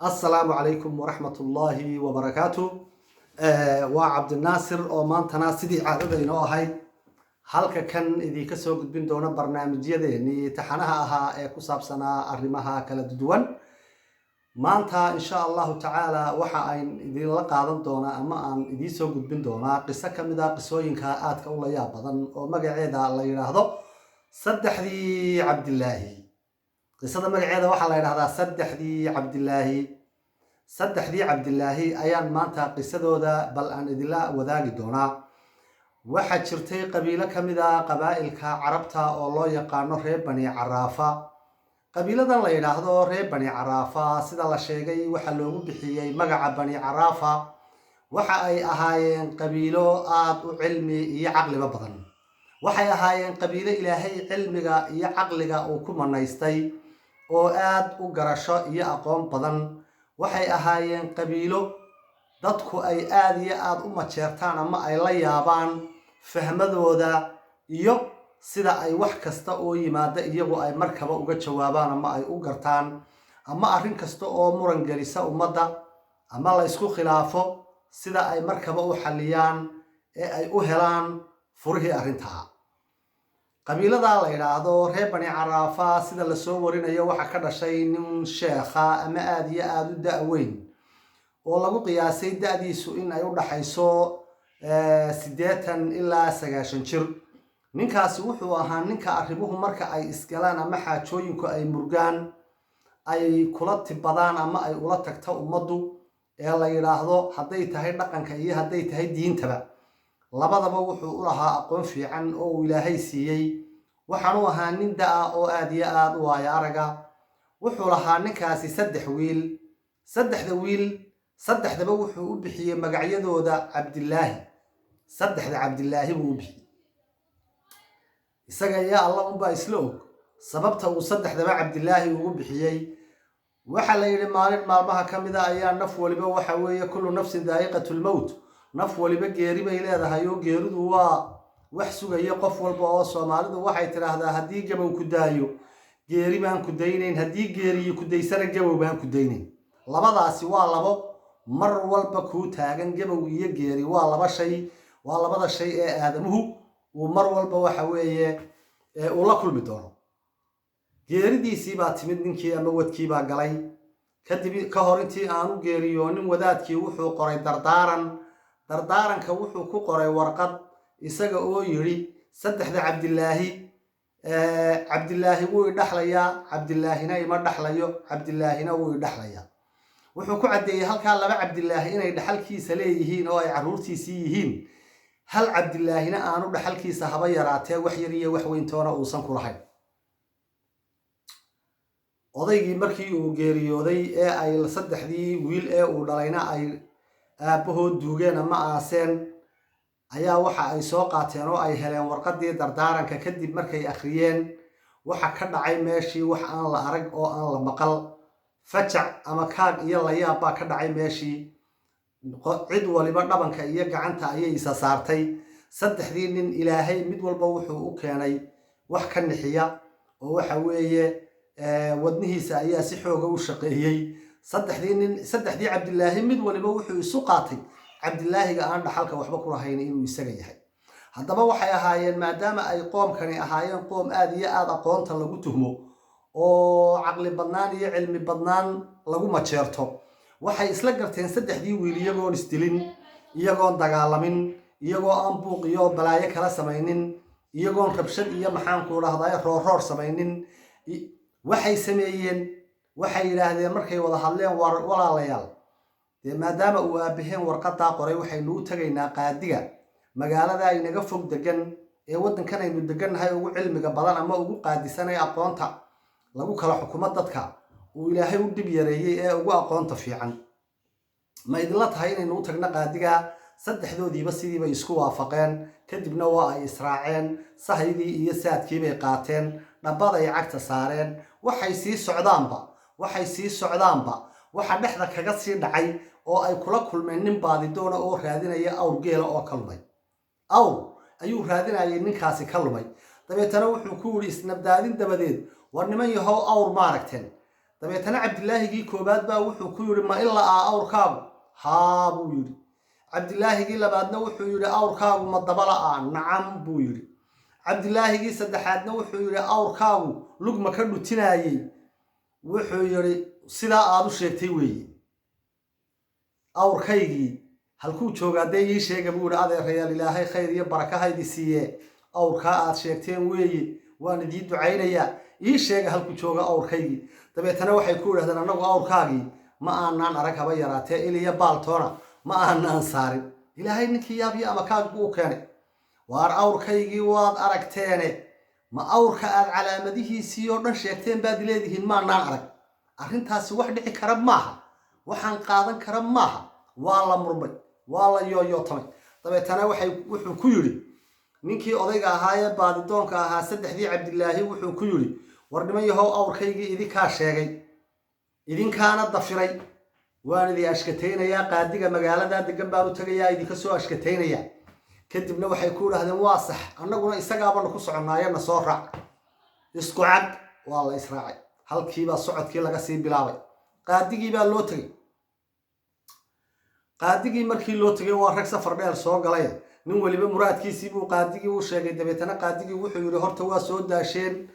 Assalaamu calaykum waraxmatullaahi wabarakaatu. Waa Cabdinaasir oo maantana sidii caadada inoo ahayd halka kan idinka soo gudbin doona barnaamijyadeenii taxanaha ahaa ee ku saabsanaa arrimaha kala duwan. Maanta, insha Allahu tacaala, waxa ayn idinla qaadan doonaa ama aan idiin soo gudbin doonaa qiso ka mid a qisooyinka aadka u layaab badan oo magaceeda la yidhaahdo Saddexdii Cabdilaahi. Qisada magaceeda waxaa la yidhahdaa Saddexdii Cabdilaahi. Saddexdii Cabdilaahi ayaan maanta qisadooda bal aan idinla wadaagi doonaa. Waxaa jirtay qabiilo ka mid a qabaa'ilka Carabta oo loo yaqaano reer Bani Caraafa. Qabiiladan la yidhaahdo reer Bani Caraafa, sida la sheegay waxaa loogu bixiyey magaca Bani Caraafa, waxa ay ahaayeen qabiilo aada u cilmi iyo caqliba badan. Waxay ahaayeen qabiilo Ilaahay cilmiga iyo caqliga uu ku manaystay oo aada u garasho iyo aqoon badan. Waxay ahaayeen qabiilo dadku ay aada iyo aada u majeertaan ama ay la yaabaan fahmadooda iyo sida ay wax kasta oo yimaada iyagu ay markaba uga jawaabaan ama ay u gartaan, ama arrin kasta oo muran gelisa ummadda ama la isku khilaafo sida ay markaba u xalliyaan ee ay u helaan furihii arrintaa. Qabiilada la yidhaahdo reer Bani Caraafa, sida lasoo warinayo, waxaa ka dhashay nin sheekha ama aada iyo aada u da-weyn oo lagu qiyaasay da-diisu in ay u dhaxayso 80 ilaa 90 jir. Ninkaasi wuxuu ahaa ninka arrimuhu marka ay isgalaan ama xaajooyinku ay murgaan ay kula tibadaan ama ay ula tagto ummaddu ee la yidhaahdo hadday tahay dhaqanka iyo hadday tahay diintaba, labadaba wuxuu u lahaa aqoon fiican oo uu Ilaahay siiyey. Waxaanu ahaa nin da-a oo aada iyo aada u waayo araga. Wuxuu lahaa ninkaasi saddex wiil. Saddexda wiil saddexdaba wuxuu u bixiyey magacyadooda Cabdilaahi. Saddexda Cabdilaahi buu u bixiyey. Isaga iyo Alla unbaa isla og sababta uu saddexdaba Cabdilaahi ugu bixiyey. Waxaa la yidhi maalin maalmaha ka mida ayaa naf waliba, waxa weeye kullu nafsin daa'iqatu lmowt, naf waliba geeri bay leedahay oo geeridu waa wax sugaya qof walba, oo Soomaalidu waxay tidhaahdaa: "Haddii gabow ku daayo, geeri baan ku daynayn; haddii geeriyi ku daysana, gabow baan ku daynayn." Labadaasi waa labo mar walba kuu taagan. Gabow iyo geeri waa laba shay, waa labada shay ee aadamuhu uu mar walba, waxa weeye, uu la kulmi doono. Geeridiisii baa timid ninkii ama wadkii baa galay. Kadib, ka hor intii aanu geeriyoonin, wadaadkii wuxuu qoray dardaaran. Dardaaranka wuxuu ku qoray warqad, isaga oo yidhi: "Saddexda Cabdilaahi, Cabdilaahi wuu i dhaxlayaa, Cabdilaahina ima dhaxlayo, Cabdilaahina wuu i dhaxlayaa." Wuxuu ku caddeeyey halkaa laba Cabdilaahi inay dhaxalkiisa leeyihiin oo ay carruurtiisii yihiin, hal Cabdilaahina aanu dhaxalkiisa haba yaraatee wax yar iyo wax weyntoona uusan ku lahayn. Odaygii markii uu geeriyooday ee ay saddexdii wiil ee uu dhalayna ay aabbahood duugeen ama aaseen, ayaa waxa ay soo qaateen oo ay heleen warqaddii dardaaranka. Kadib markay akhriyeen, waxa ka dhacay meeshii wax aan la arag oo aan la maqal. Fajac ama kaag iyo layaab baa ka dhacay meeshii. Cid waliba dhabanka iyo gacanta ayay isa saartay. Saddexdii nin Ilaahay mid walba wuxuu u keenay wax ka nixiya oo, waxa weeye, wadnihiisa ayaa si xooga u shaqeeyey. Saddexdii nin, saddexdii Cabdilaahi, mid waliba wuxuu isu qaatay Cabdilaahiga aan dhaxalka waxba ku lahayn inuu isaga yahay. Haddaba waxay ahaayeen, maadaama ay qoomkani ahaayeen qoom aada iyo aada aqoonta lagu tuhmo oo caqli badnaan iyo cilmi badnaan lagu majeerto, waxay isla garteen saddexdii wiil, iyagoon isdilin, iyagoon dagaalamin, iyagoo aan buuq iyo balaayo kala samaynin, iyagoon rabshad iyo, maxaanku dhahday, roorroor samaynin, waxay sameeyeen, waxay yidhaahdeen markay wada hadleen: "Walaalayaal, dee maadaama uu aabaheen warqadaa qoray, waxaynu u tegaynaa qaadiga magaalada inaga fog degan ee waddankan aynu degannahay ugu cilmiga badan ama ugu qaadisanay aqoonta lagu kala xukumo dadka uu Ilaahay u dhib yareeyey ee ugu aqoonta fiican. Ma idinla tahay inaynu u tagno qaadiga?" Saddexdoodiiba sidiibay isku waafaqeen. Kadibna waa ay israaceen, sahaydii iyo saadkiibay qaateen, dhabbaday cagta saareen. Waxay sii socdaanba waxa dhexda kaga sii dhacay oo ay kula kulmeen nin baadidoona oo raadinaya awr geela oo ka lumay. Awr ayuu raadinayay ninkaasi ka lumay. Dabeetana wuxuu ku yidhi isnabdaadin dabadeed: "War niman yahow, awr ma aragteen?" Dabeetana Cabdilaahigii koowaad baa wuxuu ku yidhi, "Ma ilaa awrkaagu?" "Haa," buu yidhi. Cabdilaahigii labaadna wuxuu yidhi, "Awrkaagu ma dabala-a?" "Nacam," buu yidhi. Cabdilaahigii saddexaadna wuxuu yidhi, "Awrkaagu lug ma ka dhutinaayey?" Wuxuu yidhi, "Sidaa aad u sheegtay weeye." "Awrkaygii halkuu joogaa dee ii sheega," buu yidhi. "Adeerayaal, Ilaahay khayr iyo baraka haydi siiye, awrkaa aad sheegteen weeye, waan idii ducaynayaa, ii sheega halkuu jooga awrkaygii." Dabeetana waxay ku yidhahdeen, "Annagu awrkaagii ma aanaan arag haba yaraatee, iliyo baaltoona ma aanaan saarin." Ilaahay ninkii yaabyo ama kaagbu u keenay. "Waar awrkaygii waad aragteene, ma awrka aad calaamadihiisii oo dhan sheegteen baad leedihiin maanaan arag? Arrintaasi wax dhici kara maaha, waxaan qaadan kara maaha." Waa la murmay, waa la yooyootamay. Dabeetana wuxuu ku yidhi ninkii odayga ahaa ee baadidoonka ahaa saddexdii Cabdilaahi, wuxuu ku yidhi, "War niman yahow, awrkaygii idinkaa sheegay, idinkaana dafiray. Waan idin ashkataynayaa, qaadiga magaalada degan baan u tegayaa, idinka soo ashkataynayaa." Kadibna waxay ku idhahdeen, "Waa sax, annaguna isagaabanu ku soconnaayo, na soo raac." Isku cag waa la israacay. Halkiibaa socodkii laga sii bilaabay. Qaadigii baa loo tegey. Qaadigii markii loo tegay, waa rag safar dheer soo galay, nin weliba muraadkiisii buu qaadigii u sheegay. Dabeetana qaadigii wuxuu yidhi, "Horta waa soo daasheen,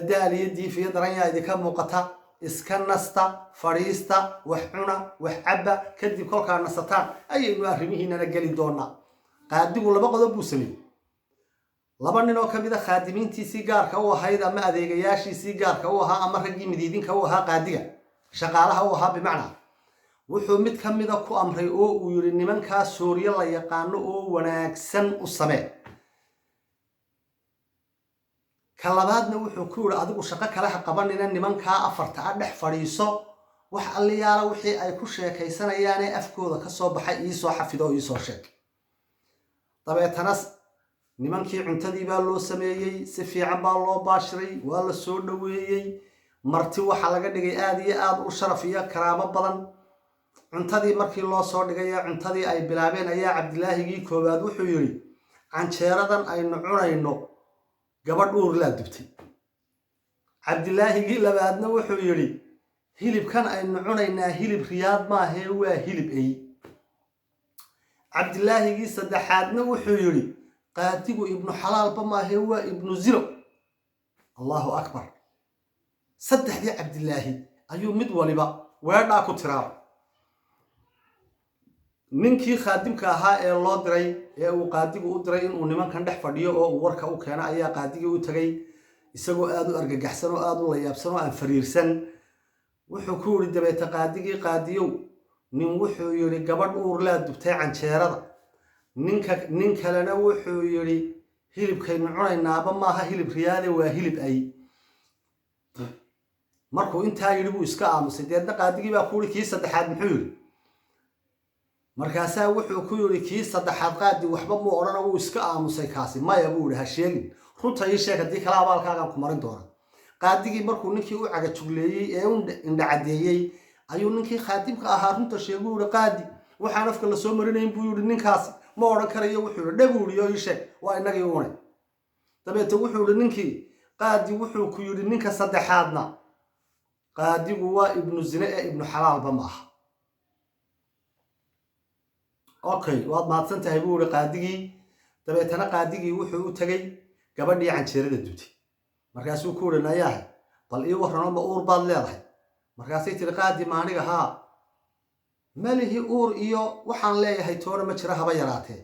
daal iyo diif iyo daranyaa idinka muuqata. Iska nasta, fadhiista, wax cuna, wax cabba. Kadib kolkaa nasataan ayaynu arrimihiinana geli doonaa." Qaadigu laba qodob buu sameeyey. Laba nin oo ka mid a khaadimiintiisii gaarka u ahayd ama adeegayaashiisii gaarka u ahaa ama raggii midiidinka u ahaa qaadiga, shaqaalaha u ahaa bimacnaa, wuxuu mid ka mida ku amray oo uu yidhi, "Nimankaa sooryo la yaqaano oo wanaagsan u samee." Ka labaadna wuxuu ku yidhi, "Adigu shaqo kale ha qabanina, nimankaa afarta a dhex fadhiiso, wax alliyaala wixii ay ku sheekaysanayaanee afkooda ka soo baxay iisoo xafido oo iisoo sheeg." Dabeetana nimankii cuntadii baa loo sameeyey, si fiican baa loo baashiray, waa la soo dhoweeyey. Marti waxaa laga dhigay aada iyo aada u sharaf iyo karaamo badan. Cuntadii markii loo soo dhigay ee cuntadii ay bilaabeen, ayaa Cabdilaahigii koowaad wuxuu yidhi, "Canjeeradan aynu cunayno gabadh uurlaa dubtay." Cabdilaahigii labaadna wuxuu yidhi, "Hilibkan aynu cunaynaa hilib riyaad maahee, waa hilib ey." Cabdilaahigii saddexaadna wuxuu yidhi, "Qaadigu ibnu xalaalba maahee, waa ibnu zino." Allahu akbar! Saddexdii Cabdilaahi ayuu mid waliba weedhaa ku tiraabay. Ninkii khaadimka ahaa ee loo diray ee uu qaadigu u diray inuu nimankan dhex fadhiyo oo uu warka u keeno ayaa qaadigii u tegay, isagoo aada u argagaxsan oo aada u layaabsan oo aan fariirsan. Wuxuu ku yidhi dabeete qaadigii, "Qaadiyow, nin wuxuu yidhi gabadh uurlaa dubtay canjeerada, ninka nin kalena wuxuu yidhi hilibkaynu cunaynaaba maaha hilib riyaade, waa hilib ay." Markuu intaa yidhi buu iska aamusay. Deedna qaadigii baa ku yidhi, "Kii saddexaad muxuu yidhi?" Markaasaa wuxuu ku yidhi kii saddexaad, "Qaadi, waxba muu odhana, wuu iska aamusay kaasi." "Maya," buu yidhi, "ha sheegin, runta ii sheeg, haddii kale abaalkaagaan ku marin doona." Qaadigii markuu ninkii u cagajugleeyey ee u indhacadeeyey ayuu ninkii khaadimka ahaa runta sheeguu yihi, "Qaadi, waxaan afka la soo marinayn buu yidhi ninkaasi, ma odhan karayo." Wuxuu yidhi, "Dhe," buu yidhi, "oo ii sheeg, waa innagii uune." Dabeete wuxuu yidhi ninkii, "Qaadi, wuxuu ku yidhi ninka saddexaadna, qaadigu waa ibnu zine ee ibnu xalaalba ma aha." "Okay, waad mahadsan tahay," buu yihi qaadigii. Dabeetana qaadigii wuxuu u tegey gabadhii canjeerada dubtay. Markaasuu ku yihi, "Nayaahay, bal ii warrano, ma uur baad leedahay?" Markaasay tiri, "Qaadi, maaniga haa, malihi uur iyo waxaan leeyahay toona ma jira haba yaraatee."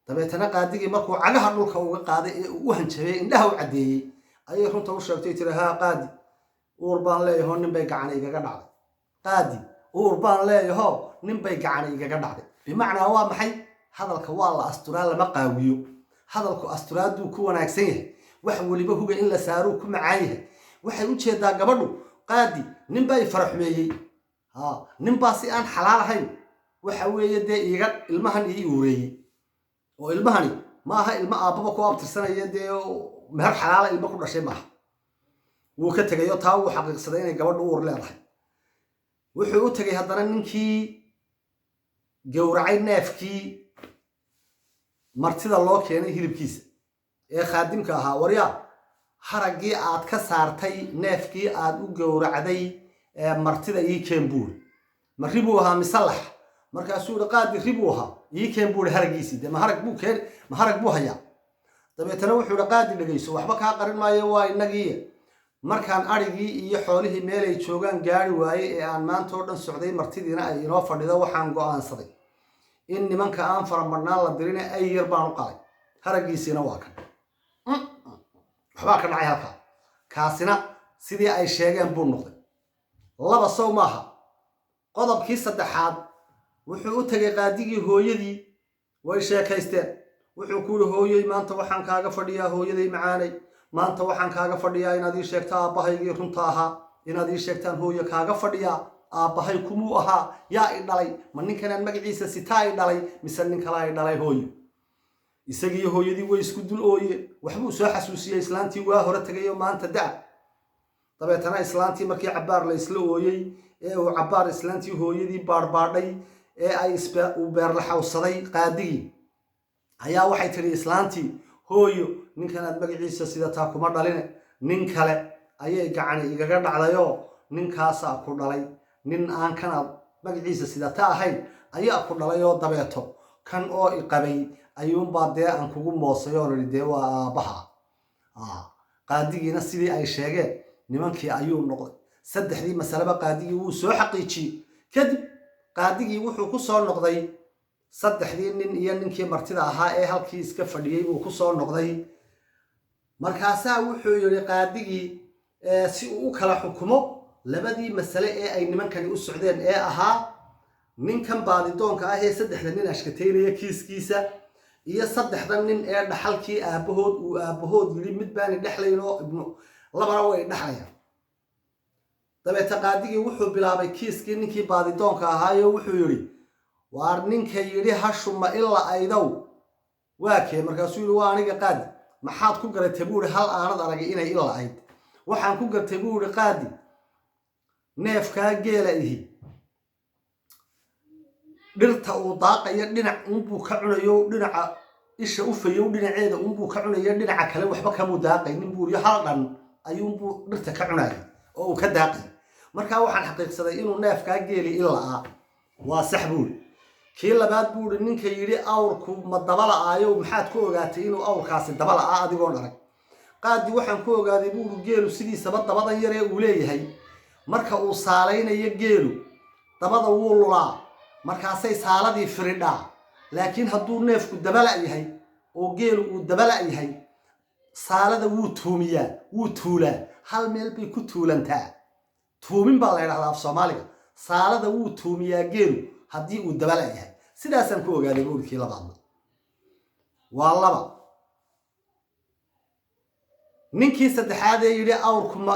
Dabeetana qaadigii markuu cagaha dhulka uga qaaday ee uu u hanjabay, indhaha u caddeeyey, ayay runta u sheegtay. Tiri, "Haa qaadi, uur baan leeyahoo nin bay gacana igaga dhacday. Qaadi, uur baan leeyahoo nin bay gacana igaga dhacday." Bimacnaa waa maxay? Hadalka waa la asturaa, lama qaawiyo. Hadalku asturaaduu ku wanaagsan yahay, wax weliba huga in la saaruu ku macaan yahay. Waxay u jeedaa gabadhu, "Qaadi, ninbaa i faraxumeeyey, ha ninbaa si aan xalaal ahayn waxa weeye dee iiga ilmahan ii uureeyey, oo ilmahani ma aha ilmo aabbaba ku abtirsanaya, dee meher xalaala ilmo ku dhashay maaha." Wuu ka tegayo, taa wuu xaqiiqsaday inay gabadhu uur leedahay. Wuxuu u tegay haddana ninkii gowracay neefkii martida loo keenay hilibkiisa ee khaadimka ahaa. "Waryaa, Haraggii aad ka saartay neefkii aad u gowracday martida ii keen, buuri. Ma ri buu ahaa mise lax? Markaasuu yihi, qaadi, ri buu ahaa, ii keen, buuri, haraggiisii. Dee ma harag buu keen? Ma harag buu hayaa? Dabeetana wuxuu yihi, qaadi, dhegayso, waxba kaa qarin maayo, waa inagii markaan adhigii iyo xoolihii meelay joogaan gaari waayey ee aan maanta oo dhan socday, martidiina ay inoo fadhido, waxaan go'aansaday in nimanka aan faramadhnaan la dirine ay yar baan u qalay, haraggiisiina waa kan. Waxbaa ka dhacay halkaa. Kaasina sidii ay sheegeen buu noqday. Laba sow maaha? Qodobkii saddexaad, wuxuu u tegay qaadigii hooyadii. Way sheekaysteen. Wuxuu ku yihi, hooyey, maanta waxaan kaaga fadhiyaa, hooyaday macaanay, maanta waxaan kaaga fadhiyaa inaad ii sheegto aabbahaygii runta ahaa, inaad ii sheegtaan, hooye, kaaga fadhiyaa. Aabbahay kumuu ahaa? Yaa i dhalay? Ma ninkanaan magaciisa sitaa i dhalay mise nin kalaa i dhalay, hooyo? Isagiiyo hooyadii way isku dul ooyeen. Waxbuu soo xasuusiyey islaantii waa hore tegay oo maanta da-a. Dabeetana islaantii markii cabbaar la isla ooyey ee uu cabbaar islaantii hooyadii baadhbaadhay ee ay uu beerlaxawsaday qaadigii, ayaa waxay tidhi islaantii, hooyo, ninkanaad magaciisa sidataa kuma dhaline, nin kale ayay gacani igaga dhacdayoo ninkaasaa ku dhalay. Nin aan kanaad magaciisa sidata ahayn ayaa ku dhalayoo dabeeto kan oo i qabay ayuunbaa dee aan kugu moosay oo nidhi dee waa aabbaha. Qaadigiina sidii ay sheegeen nimankii ayuu noqday. Saddexdii masaleba qaadigii wuu soo xaqiijiyey. Kadib qaadigii wuxuu ku soo noqday saddexdii nin iyo ninkii martida ahaa ee halkii iska fadhiyey buu ku soo noqday. Markaasaa wuxuu yidhi qaadigii, si uu u kala xukumo labadii masale ee ay nimankani u socdeen ee ahaa ninkan baadidoonka ah ee saddexda nin ashkataynaya kiiskiisa iyo saddexda nin ee dhaxalkii aabbahood uu aabbahood yidhi mid baani dhexlayn oo ibnu labana way dhexlayaan. Dabeete qaadigii wuxuu bilaabay kiiskii ninkii baadidoonka ahaayo. Wuxuu yidhi, waar, ninka yidhi hashuma ila aydow waa kee? Markaasuu yidhi, waa aniga, qaadi. Maxaad ku garatay, buu ihi, hal aanad aragay inay ila ayd? Waxaan ku gartay, buu ihi, qaadi, neefkaa geela ihi dhirta uu daaqayo dhinac unbuu ka cunayo, dhinaca isha u fayow dhinaceeda unbuu ka cunayo, dhinaca kale waxba kamuu daaqaynin, buu yidhi. Hal dhan ayuunbuu dhirta ka cunayay oo uu ka daaqay. Markaa waxaan xaqiiqsaday inuu neefkaa geeli ila'aa. Waa sax, buuri. Kii labaad, buu ihi, ninka yidhi awrku ma daba la'aayo, maxaad ku ogaatay inuu awrkaasi daba la'aa adigoon arag? Qaadi, waxaan ku ogaaday, buuri, geelu sidiisaba dabadan yaree uu leeyahay marka uu saalaynayo geelu dabada wuu lulaa, markaasay saaladii firidhaa. Laakiin hadduu neefku dabala' yahay oo geelu uu dabala' yahay, saalada wuu tuumiyaa, wuu tuulaa, hal meel bay ku tuulantaa. Tuumin baa la ydhahdaa af Soomaaliga. Saalada wuu tuumiyaa geelu haddii uu dabala' yahay. Sidaasaan ku ogaaday, buuri. Kii labaadna waa laba. Ninkii saddexaad ee yidhi awrku ma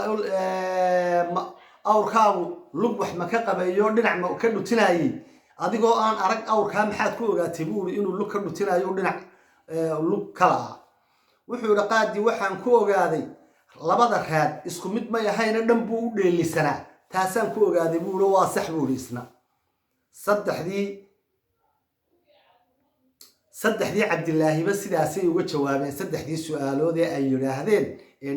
awrkaagu lug wax ma ka qabeeyo, dhinac ma ka dhutinayey, adigoo aan arag awrkaa maxaad ku ogaatay, buuri, inuu lug ka dhutinayo, dhinac lug kala ah? Wuxuu yidhi, qaadi, waxaan ku ogaaday labada raad isku mid may ahayna, dhan buu u dheelisanaa, taasaan ku ogaaday, buuri. Waa sax, buuri isna. Saddexdii Cabdilaahiba sidaasay uga jawaabeen saddexdii su-aalood ee ay yidhaahdeen ee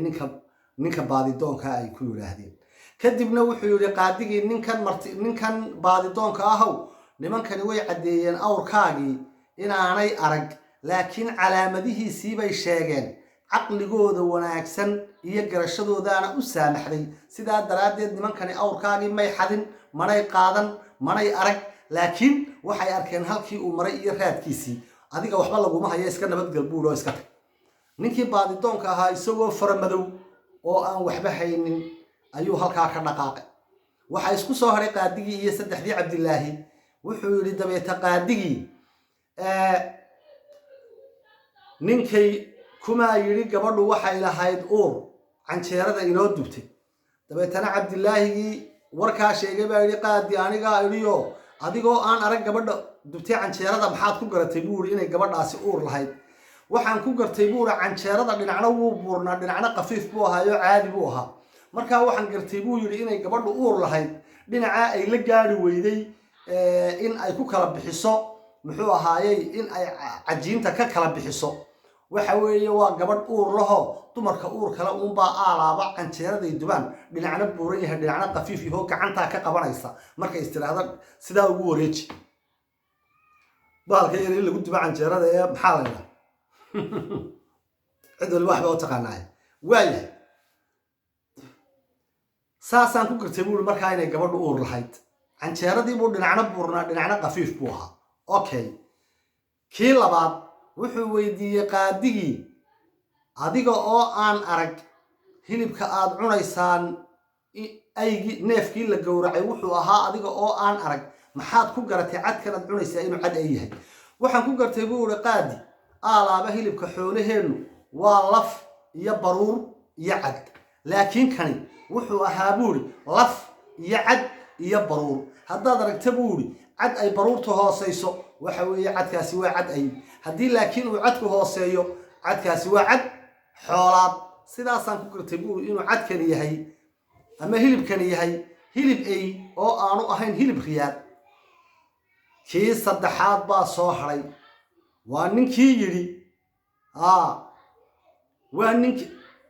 ninka baadidoonka ay ku yidhaahdeen. Kadibna wuxuu yidhi qaadigii, ninkan marti, ninkan baadidoonka ahow, nimankani way caddeeyeen awrkaagii inaanay arag, laakiin calaamadihiisii bay sheegeen, caqligooda wanaagsan iyo garashadoodaana u saamaxday. Sidaa daraaddeed nimankani awrkaagii may xadin, manay qaadan, manay arag, laakiin waxay arkeen halkii uu maray iyo raadkiisii. Adiga waxba laguma hayo, iska nabadgel, buudh, oo iska tag. Ninkii baadidoonka ahaa isagoo faramadow oo aan waxba haynin ayuu halkaa ka dhaqaaqay. Waxaa isku soo hadhay qaadigii iyo saddexdii Cabdilaahi. Wuxuu yidhi dabeete qaadigii, ninkay kumaa yidhi gabadhu waxay lahayd uur canjeerada inoo dubtay? Dabeetana Cabdilaahigii warkaa sheegay baa yidhi, qaadi, anigaa idhiyo, adigoo aan arag gabadha dubtay canjeerada maxaad ku garatay, buu yidhi, inay gabadhaasi uur lahayd? Waxaan ku gartay, buu yidhi, canjeerada dhinacna wuu buurnaa, dhinacna khafiif buu ahaayo, caadi buu ahaa. Markaa waxaan gartay, buu yidhi, inay gabadhu uur lahayd, dhinacaa ay la gaari weyday in ay ku kala bixiso, muxuu ahaayey, in ay cajiinta ka kala bixiso. Waxa weeye waa gabadh uur lahoo, dumarka uur kale uunbaa aalaaba canjeeraday dubaan dhinacna buuran yahay, dhinacna khafiif yahoo, gacantaa ka qabanaysa markay istiraahda sidaa ugu wareeji bahalka yar in lagu duba canjeerada ee maxaa la ydhaha, cid waliba waxba u taqaanaaye. Waayahay, saasaan ku gartay buuri markaa inay gabadhu uur lahayd. Canjeeradii buu dhinacna buurnaa, dhinacna khafiif buu ahaa. Okay, kii labaad wuxuu weydiiyey qaadigii: "Adiga oo aan arag hilibka aad cunaysaan, aygii neefkii la gowracay wuxuu ahaa, adiga oo aan arag, maxaad ku garatay cadkan aad cunaysaa inuu cad ay yahay?" "Waxaan ku gartay," buu ihi qaadi, "aalaaba hilibka xoolaheennu waa laf iyo baruur iyo cad, laakiin kani wuxuu ahaa," buu ihi, "laf iyo cad iyo baruur. Haddaad aragta," buu ihi, "cad ay baruurtu hoosayso, waxa weeye cadkaasi waa cad ay. Haddii laakiin uu cadku hooseeyo, cadkaasi waa cad xoolaad. Sidaasaan ku gartay," buu ihi, "inuu cadkani yahay ama hilibkani yahay hilib ey oo aanu ahayn hilib riyaad." Kii saddexaad baa soo hadhay. Waa ninkii yidhi, waa ninki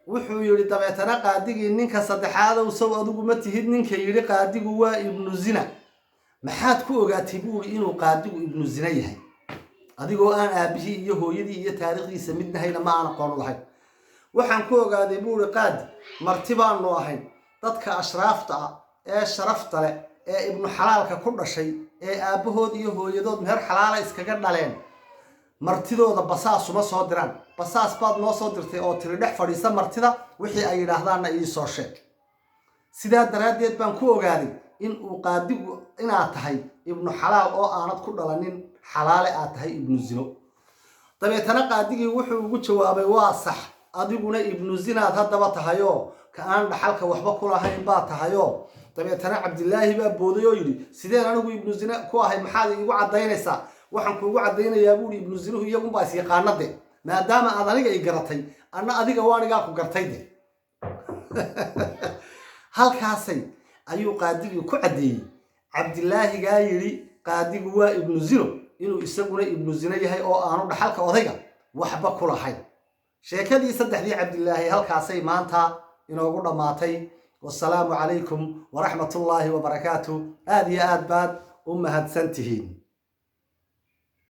wuxuu yidhi dabeetana qaadigii: "Ninka saddexaadow, sow adigu ma tihid ninka yidhi qaadigu waa ibnu zina? Maxaad ku ogaatay," buuri, "inuu qaadigu ibnu zina yahay, adigoo aan aabbihii iyo hooyadii iyo taariikhdiisa midnahayna ma aan aqoon lahayn?" "Waxaan ku ogaaday," buuri qaadi, "marti baanu ahayn. Dadka ashraafta ah ee sharafta leh ee ibnu xalaalka ku dhashay ee aabbahood iyo hooyadood meher xalaala iskaga dhaleen, martidooda basaas uma soo diraan. Basaas baad noo soo dirtay oo tiri dhex fadhiisa martida, wixii ay yidhaahdaanna ii soo sheeg. Sidaa daraaddeed baan ku ogaaday in uu qaadigu inaad tahay ibnu xalaal oo aanad ku dhalanin xalaale, aad tahay ibnu zino." Dabeetana qaadigii wuxuu ugu jawaabay: "Waa sax, adiguna ibnu zinaad haddaba tahayoo ka aan dhaxalka waxba ku lahayn baa tahayoo." Dabeetana Cabdilaahi baa booday oo yidhi: "Sideen anigu ibnu zina ku ahay? Maxaad iigu caddaynaysaa?" "Waxaan kuugu caddaynayaa," buuhi, "ibnu zinuhu iyagunbaa is yaqaana de. Maadaama aad aniga i garatay, anna adiga waanigaa ku gartay de." Halkaasay ayuu qaadigii ku caddeeyey Cabdilaahigaa yidhi qaadigu waa ibnu zino inuu isaguna ibnu zino yahay oo aanu dhaxalka odayga waxba ku lahayn. Sheekadii saddexdii Cabdilaahi halkaasay maanta inoogu dhammaatay. Wasalaamu calaykum waraxmatullaahi wabarakaatu. Aada iyo aad baad u mahadsan tihiin.